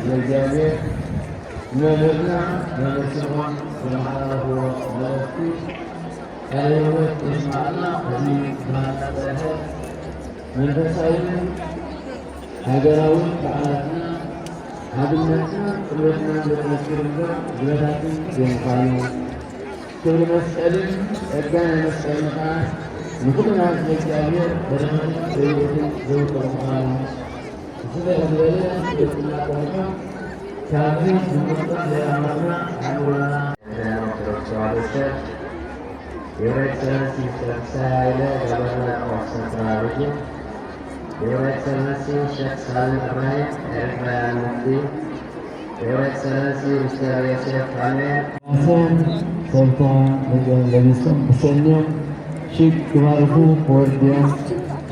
ለእግዚኣብሔር መምህርና ነመስግኖ። ዘመሓላለፍዎ መልእኽቲ ቃለ ህይወት የስማዕና። እዚ ብርሃን ጸርሐ መንፈሳዊ ሃገራዊ በዓላትና ሓድነትና ጥምረትና ዘጠንክር እምበር ዝበታትን ዘይምዃኑ፣ ክብሪ መስቀልን ጸጋ ናይ መስቀልን ከዓ ንኹልና ንእግዚኣብሔር በረኸትን ረድኤትን ዘውፅእ ምዃኑ፣ ብፍላይ ዝበለ ፍልጠትና ቆልዑ ካብዚ ብምቕፃል ዘይኣመርና ኣእምሮና ኦርቶዶክስ ተዋህዶ ቸርች፣ Your Excellency Mister Fitsai Haile, Governor of Central Region, Your Excellency Sheikh Salim Ibrahim, Eritrean Mufti, Your Excellency Mister Yosef Fanuel, Hasan, ሰልታ መገን ለቢሶም ብሰንዮም ሽግ ክባርኹ ክወርድዮም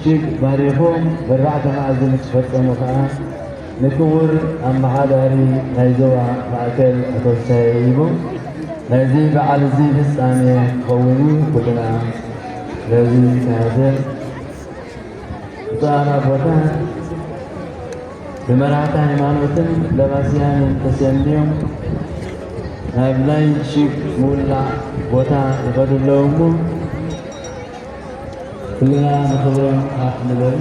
ሽግ ባሪኾም ብርባዕተ መኣዝን ክፈጸሙ ከኣ ንክቡር ኣመሓዳሪ ናይ ዞባ ማእከል ኣቶ ፍስሃየ ሂቦም ናይዚ በዓል እዚ ፍጻሜ ክኸውን እዩ። ኩልና ነዚ ክነሕድር ብፁዓን ኣቦታት ብመራሕቲ ሃይማኖትን ለባስያንን ተሰንዮም ናብ ናይ ሽግ ምውላዕ ቦታ ይኸዱ ኣለዉ እሞ ኩልና ንኽብሮም ኣፍ ንበል።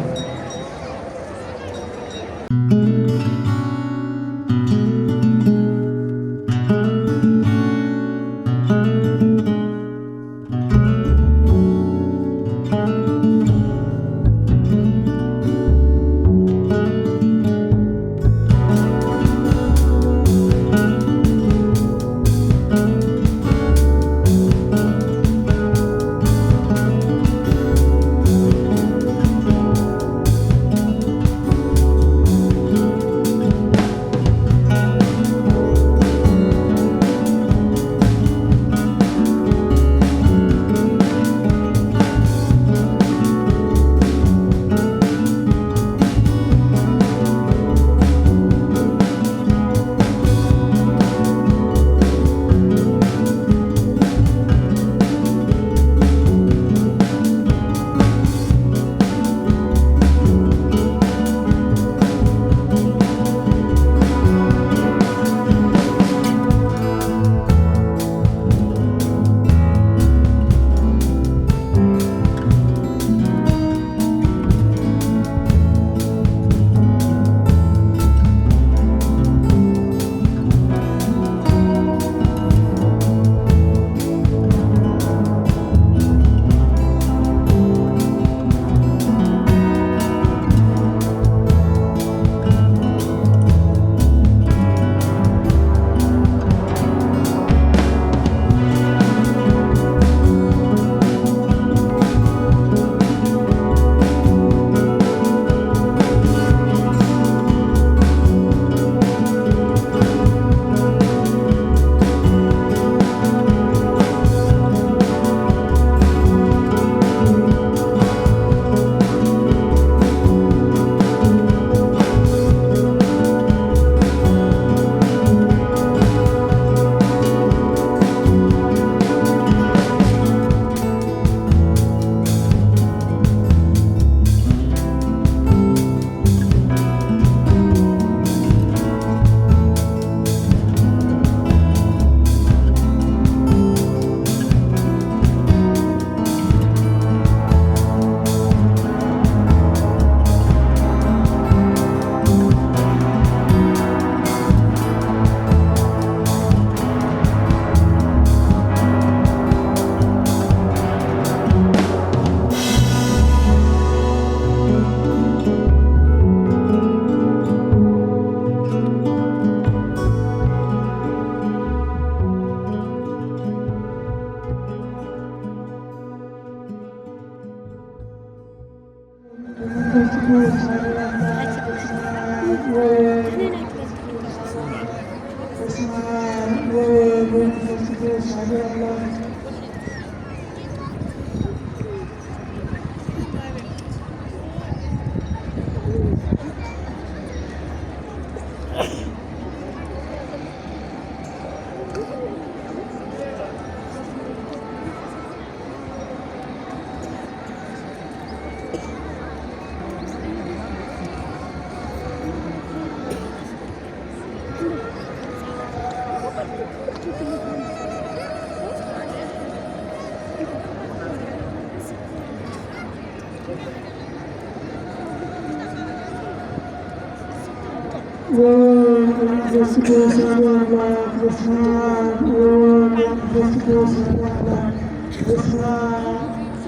ወወልድ ወመንፈስ ቅዱስ አሐዱ አምላክ። በስመ አብ ወወልድ ወመንፈስ ቅዱስ አሐዱ አምላክ። በስመ አብ ወወልድ ወመንፈስ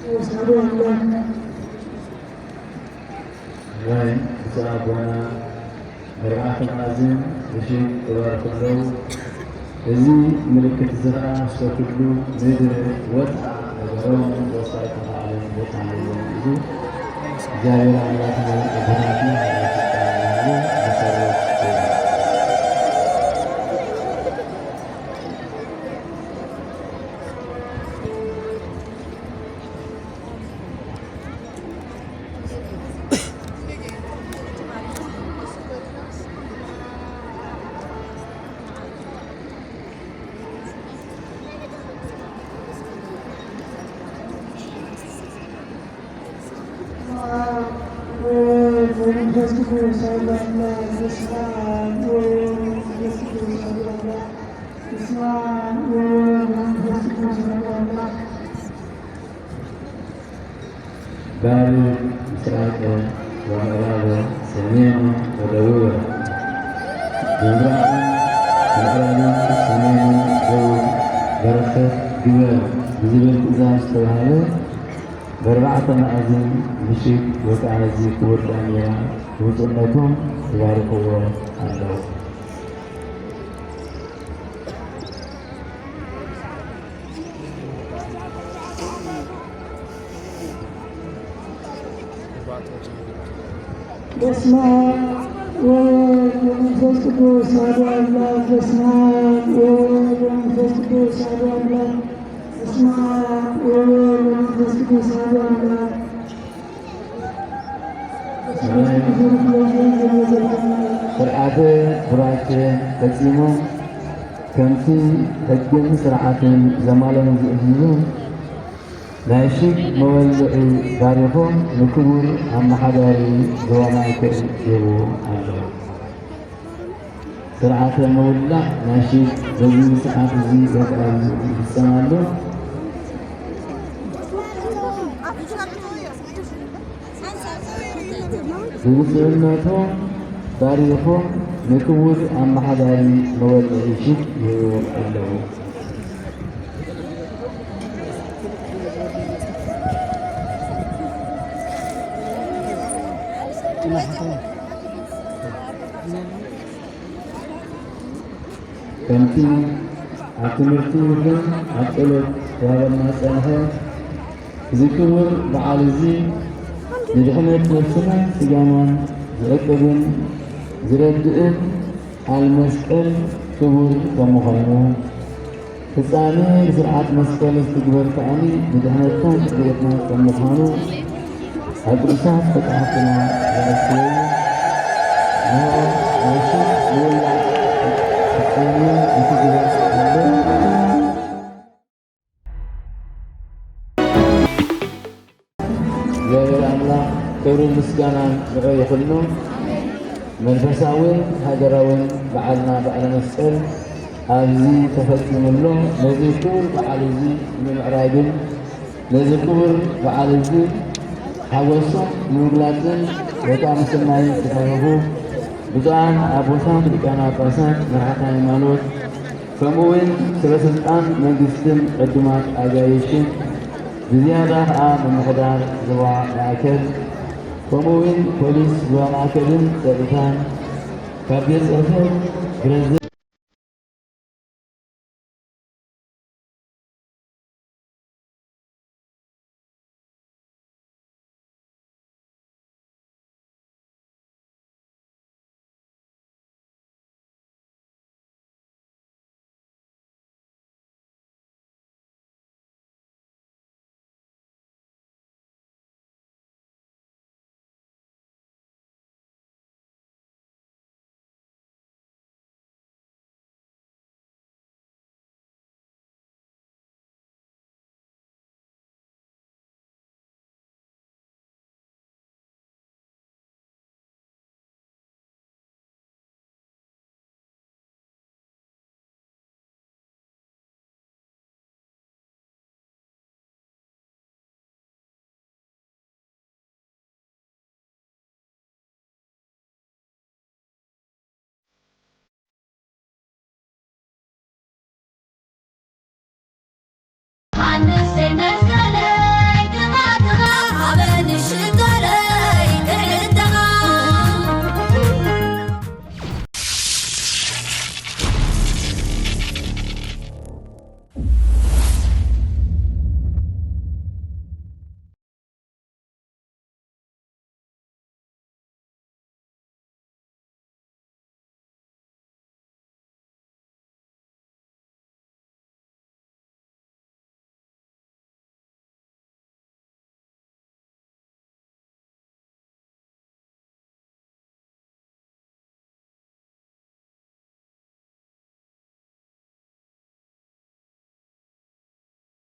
ቅዱስ አሐዱ አምላክ። ኣሜን። ብፁዕ ኣቦና ኣርባዕተ መኣዝን ምሽት ይባርኩ ኣለዉ። እዚ ምልክት እዚ ኸዓ ምስተ ኩሉ ምድር ወፅዓ ነገሮም ወፃኢ ተባዕለን ቦታ ሃይዎም እዩ። እግዚኣብሔር ኣምላኽና ኣቦታትና ናይ ስልጣን ይሃቦም። መሰረት ይሁን። ባሪ ምስራቅ ወምዕራብ ሰሜን ወደቡብ ምብራቅ ምዕራብ ሰሜን ደቡብ በረኸት ግበር ብዝብል ትእዛዝ ዝተባህለ በርባዕተ መኣዝን ምሽት ወፅዓ እዚ ክቡር ዳንኤል ብፁዕነቶም ይባርክዎ ኣለዉ። በስመ አብ ወወልድ ወመንፈስ ቅዱስ አሐዱ አምላክ። በስመ አብ ወወልድ ወመንፈስ ቅዱስ አሐዱ አምላክ። በስመ አብ ወወልድ ወመንፈስ ቅዱስ አሐዱ አምላክ። ስርዓተ ቡራኬ ፈጺሞም ከምቲ ሕግን ስርዓትን ዘማልኦም ዝእዝዙ ናይ ሽግ መወልዒ ባሪኾም ንክቡር ኣመሓዳሪ ዞባ ማእከል ይህቡ ኣለዉ። ስርዓተ ምውላዕ ናይ ሽግ በዚ ሰዓት እዚ በቃ ይፍጸም ኣሎ። ብብፁዕነቶም ባሪኾም ንክቡር ኣመሓዳሪ መወልዒ ሽግ ይህቡ ኣለዉ። ከምቲ ኣብ ትምህርቲ ይኹን ኣብ ጸሎት ክወሃበና ዝጸንሐ፣ እዚ ክቡር በዓል እዚ ንድሕነት ነብስናን ስጋናን ዝዕቅብን ዝረድእን ቃል መስቀል ክቡር ከም ምዃኑ፣ ፍጻሜ ብስርዓት መስቀል ዝትግበር ከኣ ንድሕነትናን ረድኤትናን ከም ምዃኑ ኣብ ቅዱሳት መጻሕፍትና ዘመስክር እዩ። እነሆ ናይ ሽግ ምውላዕ ፍጻሜ ይትግበር ኣሎ። እግዚኣብሔር ኣምላኽ ክብርን ምስጋናን ንዑ ይኹኖ። መንፈሳውን ሃገራውን በዓልና በዓለ መስቀል ኣብዚ ተፈጺሙ ኣሎ። ነዚ ክቡር በዓል እዚ ንምምዕራግን ነዚ ክቡር በዓል እዚ ሓጎሶም ንምግላጽን በጣም ሰናይ ዝተሳተፉ ብፁዓን ኣቦታት ሊቃነ ጳጳሳት፣ መራሕቲ ሃይማኖት፣ ከምኡ እውን ሰበ ስልጣን መንግስትን ዕዱማት ኣጋይሽን፣ ብዝያዳ ከኣ ምምሕዳር ዞባ ማእከል፣ ከምኡ እውን ፖሊስ ዞባ ማእከልን ጸጥታን፣ ካብ ቤት ጽሕፈት ፕረዚደንት ኣነ